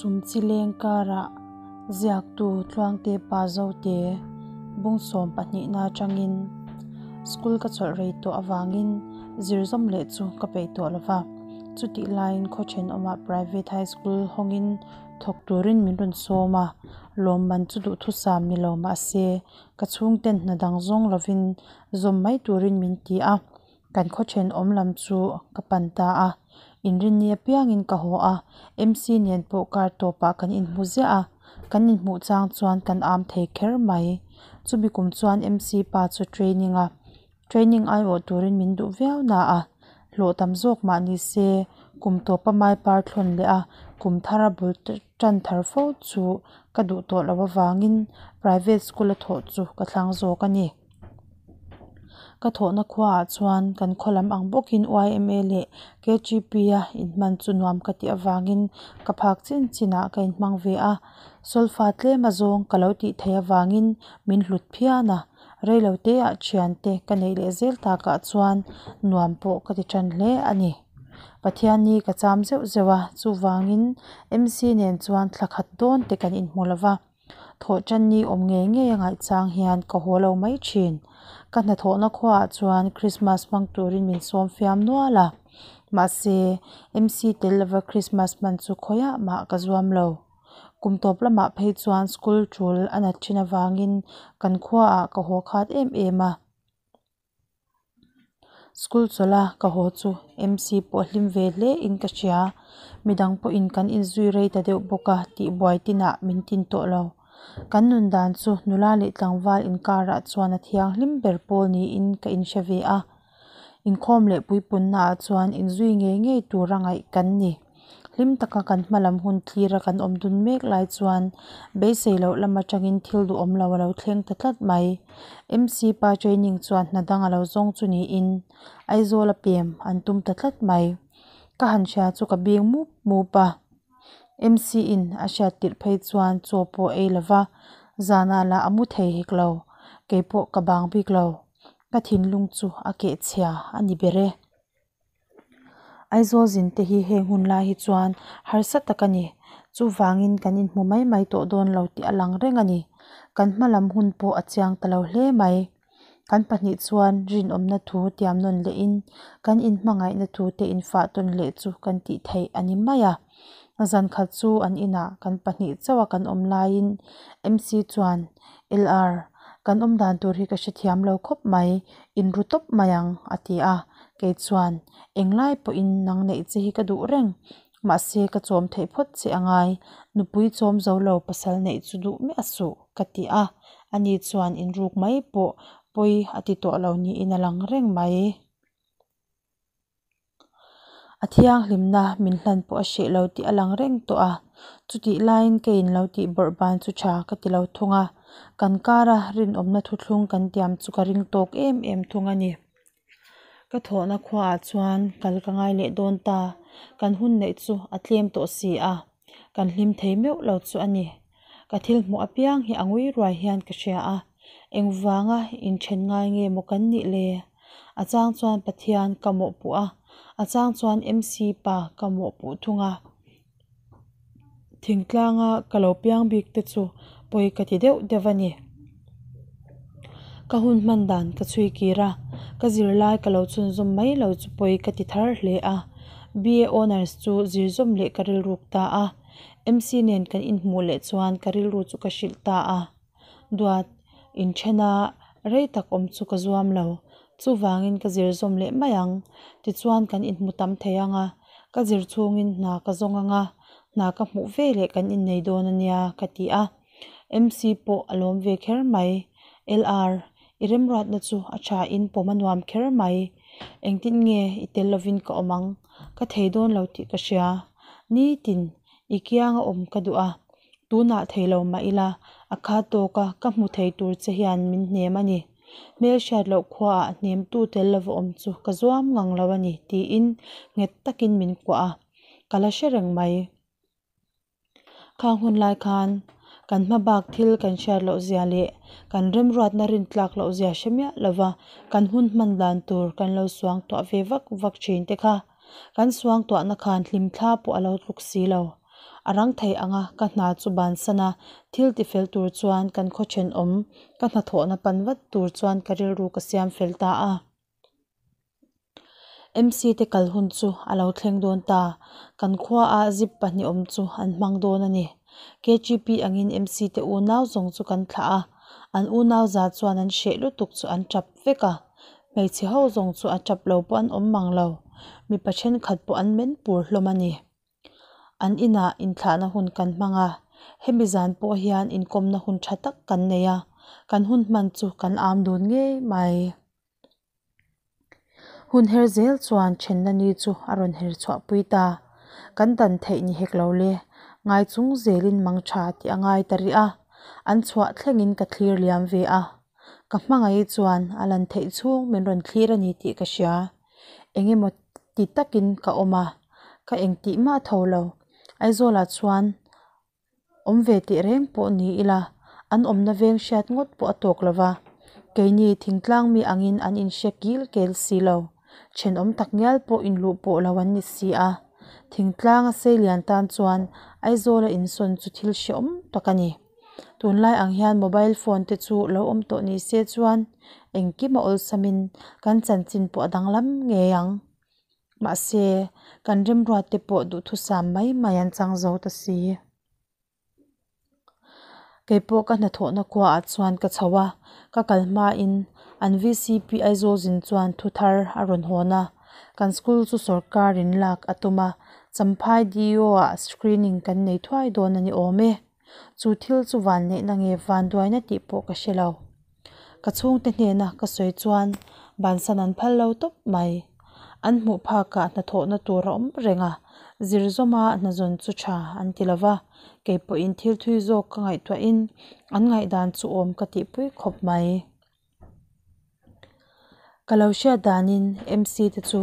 Sum chi leng karah ziaktu Tluangte Pa Zote bung 12na atangin school ka chawlh rei tawh avangin zir zawm leh chu ka peih tawh lova. Chutih laiin khaw thenawmah private high school hawngin thawk turin min rawn sawm a, lawmman chu duhthusam ni lo mahse ka chhungten hna dang zawng lovin zawm mai turin min ti a, kan khaw thenawm lam chu ka pan ta a. Inrinni apiangin ka haw a, MC nen pawh kar tawpah kan inhmu ziah a, kan inhmuh chang chuan kan am thei kher mai. Chumi kum chuan MC pa chu training a training aiawh turin min duh viau na a, hlawh tam zawk mah ni se kum tawpa mai par thlawn leh a kum thara bul tan thar fo chu ka duh tawh loh avangin private school a thawh chu ka thlang zawk a ni. Ka thawhna khuaah chuan kan khaw lam ang bawkin YMA leh KTP a inhman chu nuam ka tih avangin ka phak chin chinah ka inhmang ve a, solfa tlem azawng ka lo tih theih avangin min hlut phian a, reiloteah thiante ka neih leh zel takah chuan nuam pawh ka ti tan hle a ni. Pathianni ka cham zeuh zeuh a, chuvangin MC nen chuan thla khat dawn te kan inhmu lova. Thawhtanni awm ngei ngei a ngaih chang hian ka haw lo mai thin. Ka hnathawhna khuaah chuan Christmas hmang turin min sawm fiam nual a, mahse MC tel lova Christmas hman chu khawiah mah ka zuam lo. Kum tawp lamah phei chuan school tul a nat thin avangin kan khuaah ka haw khat em em a. School chawlh a ka haw chu MC pawh hlim ve hle in ka hria. Midang pawhin kan inzui rei ta deuh bawk a tih buai tinah min tin tawh lo. Kan nun dan chu nula leh tlangval inkarah chuan a thianghlim ber pawl niin ka inhre ve a. Inkhawm leh puipunnaah chuan inzui ngei ngei tura ngaih kan ni. Hlim taka kan hmalam hun thlira kan awm dun mek lai chuan beisei loh lam atangin thil duhawm lo a lo thleng ta tlat mai. MC pa training chuan hna dang a lo zawng chu niin Aizawl a pem an tum ta tlat mai. Ka han hria chu ka bing mup mup a. MC in a hriat tirh phei chuan chaw pawh ei lova, zanah lah a mu thei hek lo, keipawh ka bang bik lo. Ka thinlung chu a kehchhia a ni ber e. Aizawl zin te hi heng hun lai hi chuan harsa tak a ni. Chuvangin kan inhmu mai mai tawh dawn lo tih a lang reng a ni. Kan hma lam hun pawh a chiang ta lo hle mai. Kan pahnih chuan rinawmna thu tiam nawn lehin kan inhmangaihna thu te infah tawn leh chu kan tih theih a ni mai a. Zan khat chu an inah kan pahnih chauh a kan awm laiin MC chuan, LR, kan awm dan tur hi ka hrethiam lo khawp mai, inru tawp mai ang, a ti a. Kei chuan, Englai pawhin nang neih che hi ka duh reng, mahse ka chawm theih phawt che a ngai, nupui chawm zo lo pasal neih chu duh miah suh, ka ti a. Ani chuan inruk mai pawh pawi a ti tawh lo niin a lang reng mai. A thianghlimna min hlan pawh a hreh lo tih a lang reng tawh a, chutih laiin ka in lo tih bawrh ban chu tha ka ti lo thung a, kan kara rinawmna thuthlung kan tiam chu ka ring tawk em em thung a ni. Ka thawhna khuaah chuan kal ka ngai leh dawn ta, kan hun neih chu a tlem tawh si a, kan hlim thei meuh lo chu a ni. Ka thil hmuh apiang hi a ngui ruai hian ka hria a, engvanga inthen ngai nge maw kan nih le? A chang chuan Pathian ka mawhpuh a, a chang chuan MC pa ka mawhpuh thung a. Thingtlanga ka lo piang bik te chu pawi ka ti deuh deuh a ni. Ka hun hman dan ka chhui kir a, ka zirlai ka lo chhunzawm mai lo chu pawi ka ti thar hle a. BA Honours chu zirzawm leh ka rilruk ta a. MC nen kan inhmuh leh chuan ka rilru chu ka hrilh ta a. Duat inthena rei tak awm chu ka zuam lo. Chuvangin ka zir zawm leh mai ang. Tichuan kan inhmu tam thei ang a, ka zir chhungin hna ka zawng ang a, hna ka hmuh ve leh kan innei dawn a nia ka ti a. MC pawh a lawm ve kher mai. LR, i remruatna chu a tha in pawm a nuam kher mai. Engtin nge i tel lovin ka awm ang? Ka thei dawn lo tih ka hria. Nitin i kianga awm ka duh a. Tunah thei lo mah ila, a kha tawka ka hmu thei tur che hian min hnem a ni. Hmelhriat loh khuaah hnemtu tel lova awm chu ka zuam ngang lo a ni, tiin nghet takin min kuah a, ka la hre reng mai. Khang hun lai khan kan hma bak thil kan hriat loh zia leh kan remruatna rin tlak loh zia hre miah lova kan hun hman dan tur kan lo suang tuah ve vak vak thin te kha. Kan suang tuahna khan hlimthla pawh a lo tluk si lo. A rang thei anga ka hna chu bansan a, thil tifel tur chuan kan khaw thenawm ka hnathawhna pan vat tur chuan ka rilru ka siam fel ta a. MC te kal hun chu a lo thleng dawn ta, kan khua a zip pahnih awm chu an hmang dawn a ni. KGP angin MC te unau zawng chu kan thlah a, an unau za chuan an hreh lutuk chu an tap vek a, hmeichhe ho zawng chu a tap lo pawh an awm mang lo, mipa thenkhat pawh an men pur hlawm a ni. An inah inthlahna hun kan hmang a, hemi zan pawh hian inkawmna hun tha tak kan nei a, kan hun hman chu kan am dun ngei mai. Hun her zel chuan thenna ni chu a rawn her chhuah pui ta. Kan dan theih ni hek lo le, ngai chung zelin mang tha tih a ngai ta rih a, an chhuah thlengin ka thlir liam ve a. Ka hmangaih chuan a lan theih chhung min rawn thlir a ni tih ka hria. Eng emaw ti takin ka awm a, ka engtih mah tho lo. Aizawlah chuan awm ve tih reng pawh ni ila, an awmna veng hriat ngawt pawh a tawk lo va, keini thingtlang mi angin an inhre kil kel si lo, thenawm tak ngial pawh inluh pawh lo an ni si a. Thingtlanga seilian tan chuan Aizawla insawn chu thil hrehawm tak a ni. Tunlai ang hian mobile phone te chu lo awm tawh ni se chuan engkim a awlsamin kan chanchin pawh a danglam ngei ang. Mahse, kan remruat te pawh duhthusam mai mai an chang zo ta si. Kei pawh ka hnathawhna khuaah chuan ka chho a, ka kal hmain an VCP Aizawl zin chuan thu thar a rawn hawn a, kan school chu sawrkarin lak a tum a, Champhai DO ah screening kan nei thuai dawn a ni awm e. Chu thil chu vanneihna nge vanduaina tih pawh ka hre lo. Ka chhungte hnena ka sawi chuan bansan an phal lo tawp mai. An hmuh phakah hnathawhna tur a awm reng a, zir zawma hnazawn chu tha an ti lo va, kei pawhin thil thui zawk ka ngaihtuahin an ngaihdan chu awm ka tihpui khawp mai. Ka lo hriat danin MC te chu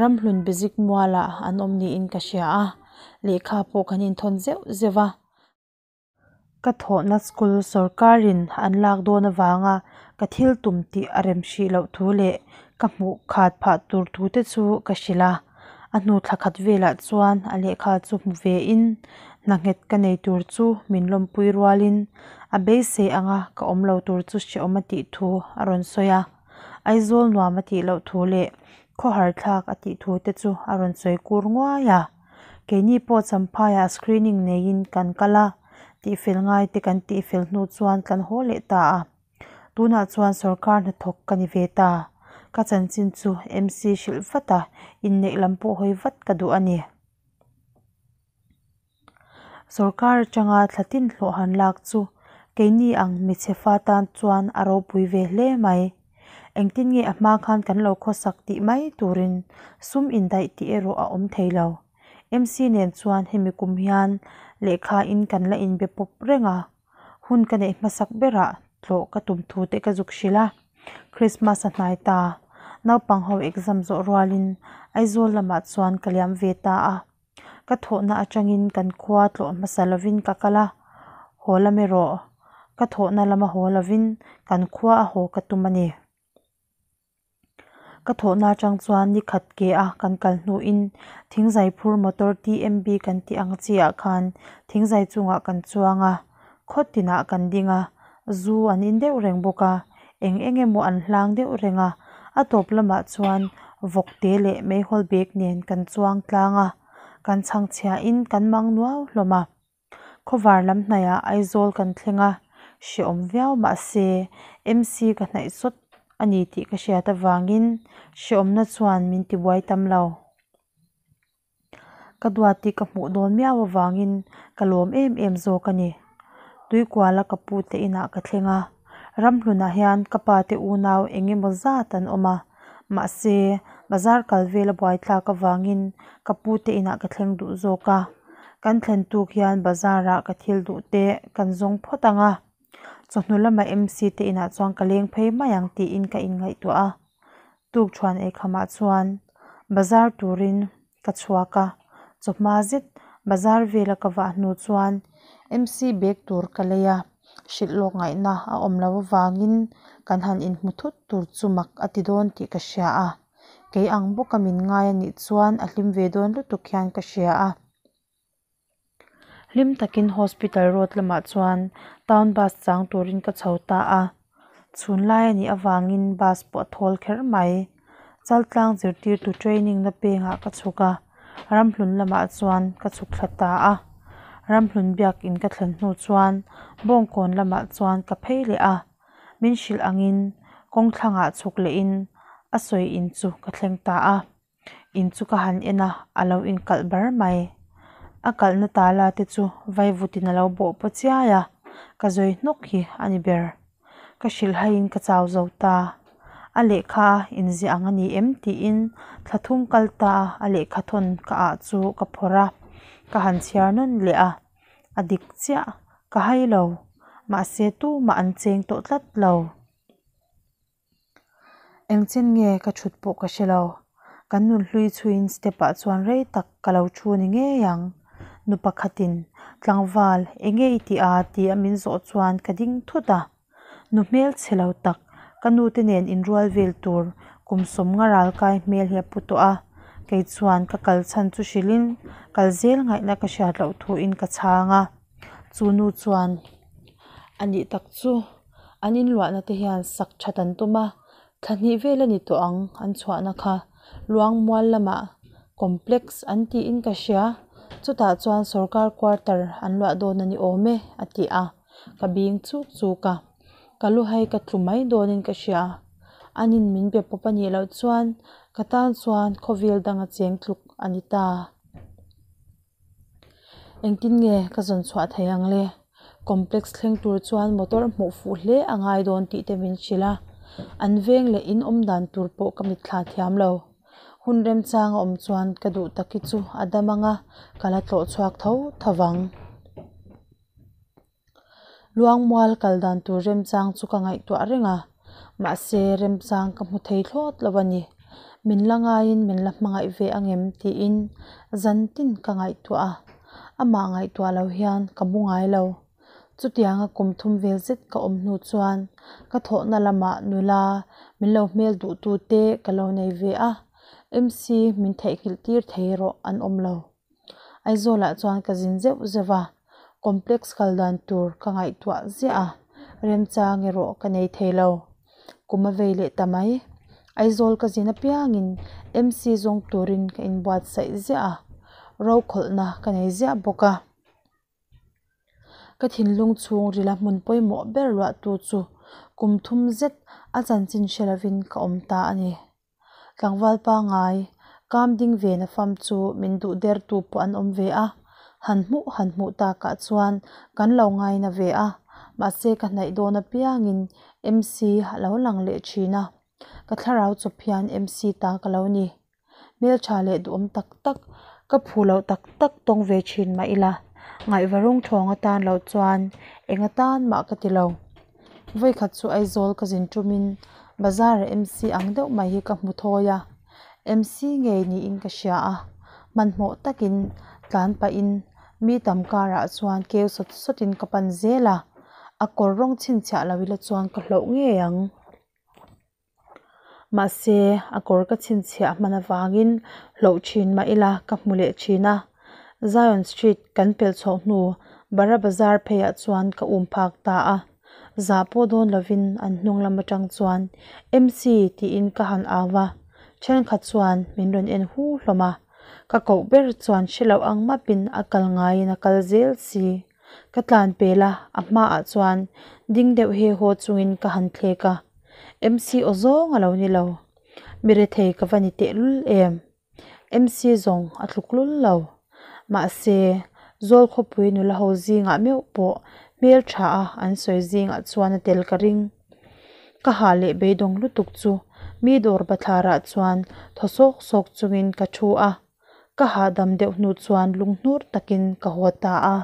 Ramhlun Bizik mualah an awm niin ka hria a, lehkha pawh kan inthawn zeuh zeuh a. Ka thawhna school sawrkarin an lak dawn avanga ka thil tum tih a rem hrih loh thu leh ka hmuh khat phah tur thu te chu ka hrilh a. A hnu thla khat velah chuan a lehkha chu hmu ve in hna nghet ka nei tur chu min lawmpui rualin a beisei anga ka awm lo tur chu hrehawm a tih thu a rawn sawi a. Aizawl nuam a tih loh thu leh khawhar thlak a tih thu te chu a rawn sawi kur nguai a. Keini pawh Champhaiah screening neiin kan kal a, tihfel ngai te kan tihfel hnu chuan kan haw leh ta a. Tunah chuan sawrkar hnathawk ka ni ve ta. Ka chanchin chu MC hrilh vat a, inneih lam pawh hawi vat ka duh a ni. Sawrkar atanga thla tin hlawh han lak chu keini ang michhe fa tan chuan a ropui ve hle mai. Engtin nge a hma khan kan lo khawsak tih mai turin sum indaih tih erawh a awm thei lo. MC nen chuan hemi kum hian lehkha in kan la inbe pawp reng a, hun ka neih hmasak berah tlawh ka tum thu te ka zuk hrilh a. Christmas a hnai ta, naupang ho exam zawh rualin Aizawl lamah chuan ka liam ve ta a. Ka thawhna atangin kan khua tlawh hmasa lovin ka kal a, haw lam erawh ka thawhna lama haw lovin kan khua a haw ka tum a ni. Ka thawhna atang chuan ni khat ke a kan kal hnuin thingzai phur motor TMB kan tih ang chi ah khan thingzai chungah kan chuang a, khaw tinah kan ding a, zu an in deuh reng bawk a, eng eng emaw an hlang deuh reng a, a tawp lamah chuan vawk te leh meihawl bag nen kan chuang tlang a, kan chhangchhia in kan mang nuau hlawm a. Khawvar lam hnaihah Aizawl kan thleng a, hrehawm viau mahse MC ka hnaih sawt a ni tih ka hriat avangin hrehawmna chuan min tibuai tam lo. Ka duat tih ka hmuh dawn miau avangin ka lawm em em zawk a ni. Tuikuala ka pu te inah ka thleng a, Ramhlunah hian ka pa te unau eng emaw zat an awm a, mahse bazar kal vel a buaithlak avangin ka pu te inah ka thleng duh zawk a. Kan thlen tuk hian bazar ah ka thil duh te kan zawng phawt ang a, chawhnu lamah MC te inah chuan ka leng phei mai ang tiin ka inngaihtuah a. Tukṭhuan eikhamah chuan bazar turin ka chhuak a, chawhma zet bazar vela ka vah hnu chuan MC bag tur ka lei a, hrilh lawk ngaihna a awm loh avangin kan han inhmu thut tur chu mak a ti dawn tih ka hria a, kei ang bawka min ngai a nih chuan a hlim ve dawn lutuk hian ka hria a. Hlim takin Hospital road lamah chuan town bus chang turin ka chho ta a. Chhun lai a nih avangin bus pawh a thawl kher mai. Chaltlang zirtirtu training na pengah ka chhuk a, Ramhlun lamah chuan ka chhuk thla ta a. Ramhlun biakin ka thlen hnu chuan Bawngkawn lamah chuan ka phei leh a. Min hrilh angin kawngthlangah chhuk lehin a sawi in chu ka thleng ta a. In chu ka han en a, a lo inkalh bar mai. A kalhna tala te chu vaivutin a lo bawh paw chiai a, ka zawi hnawk hi a ni ber. Ka hrilh haiin ka chau zo ta. A lehkha a inziah ang a ni em tiin thla thum kal ta a, a lehkha thawn ka ah chu ka phawrh a, ka han chhiar nawn leh a, a dik chiah, ka hai lo, mahse tumah an cheng tawh tlat lo. Engchen nge ka thut pawh ka hre lo. Kan nunhlui chhuiin step ah chuan rei tak ka lo thu ni ngei ang. Nu pakhatin, Tlangval, enge i tih a? ti a min zawh chuan ka ding thut a. Nu hmel chhe lo tak, ka nu te nen inrual vel tur kum sawmnga ral kai hmel hi a pu tawh a. Kei chuan ka kal chhan chu hrilhin kal zel ngaihna ka hriat loh thuin ka chhang a. Chu nu chuan a nih tak chu an inluahna te hian sak that an tum a, thla hnih vel a ni tawh ang an chhuahna kha Luangmual lamah complex an tiin ka hria, chutah chuan sorkar quarter an luah dawn a ni awm e a ti a, ka bing chuk chuk a, ka lu hai ka tlu mai dawnin ka hria, an in min be pawp a nih loh chuan ka tan chuan khawvel danga cheng tluk a ni ta. Engtin nge ka zawn chhuah thei ang le? Complex thleng tur chuan motor hmuh fuh hle a ngai dawn tih te min hrilh a, an veng leh in awm dan tur pawh ka mitthla thiam lo. Hun remchang a awm chuan ka duh taki chu a dam ang a, ka la tlawh chhuak tho tho vang. Luangmual kal dan tur remchang chu ka ngaihtuah reng a, mahse remchang ka hmu thei thlawt lo a ni. Min la ngaiin min la hmangaih ve angem tiin zan tin ka ngaihtuah a, amah ngaihtuah lo hian ka mu ngai lo. Chutianga kum thum vel zet ka awm hnu chuan ka thawhna lamah nula min lo hmel duh tu te ka lo nei ve a, MC min theihnghilh tir thei erawh an awm lo. Aizawlah chuan ka zin zeuh zeuh a, complex kal dan tur ka ngaihtuah ziah a, remchang erawh ka nei thei lo. Kum a vei leh ta mai. Aizawl ka zin apiangin MC zawng turin ka inbuatsaih ziah a, rokhawlhna ka nei ziah bawk a. Ka thinlung chhung rila hmun pawimawh ber luahtu chu kum thum zet a chanchin hre lovin ka awm ta a ni. Tlangval pangngai, kam ding ve na fam chu min duh der tu pawh an awm ve a, han hmuh han hmuh takah chuan kan lo ngaina ve a, mahse ka hnaih dawn apiangin MC a lo lang leh thin a, ka thlarau chawp hian MC ta ka lo ni. Hmeltha leh duhawm tak tak, ka phu loh tak tak tawng ve thin mah ila, ngaihva rawng thawng atan loh chuan eng atan mah ka ti lo. Vawikhat chu Aizawl ka zin tumin bazar-a MC ang deuh mai hi ka hmu thawi a, MC ngei niin ka hria a, hmanhmawh takin tlan pahin mi tam karah chuan keu sawt sawtin ka pan zel a, a kawr rawng chhinchhiah lo ila chuan ka hlauh ngei ang. Mahse, a kawr ka chhinchhiah hman avangin hlauh thin mah ila ka hmu leh thin a. Zion Street kan pelh chhoh hnu Bara Bazar pheiah chuan ka um phak ta a. Zah pawh dawn lovin an hnung lam atang chuan MC tiin ka han au a, thenkhat chuan min rawn en hu hlawm a. Ka koh ber chuan hre loh ang mapin a kal ngaiin a kal zel si. Ka tlan pel a, a hmaah chuan ding deuh he haw chungin ka han thlek a. MC aw zawng a lo ni lo. Mi rethei ka va ni tehlul em? MC zawng a tluk lul lo. Mahse, Zawl khawpui nula ho zingah meuh pawh hmel tha a an sawi zingah chuan a tel ka ring. Ka hah leh beidawng lutuk chu mi dawr bathlarah chuan thaw sawk sawk chungin ka thu a. Ka hahdam deuh hnu chuan lunghnur takin ka haw ta a.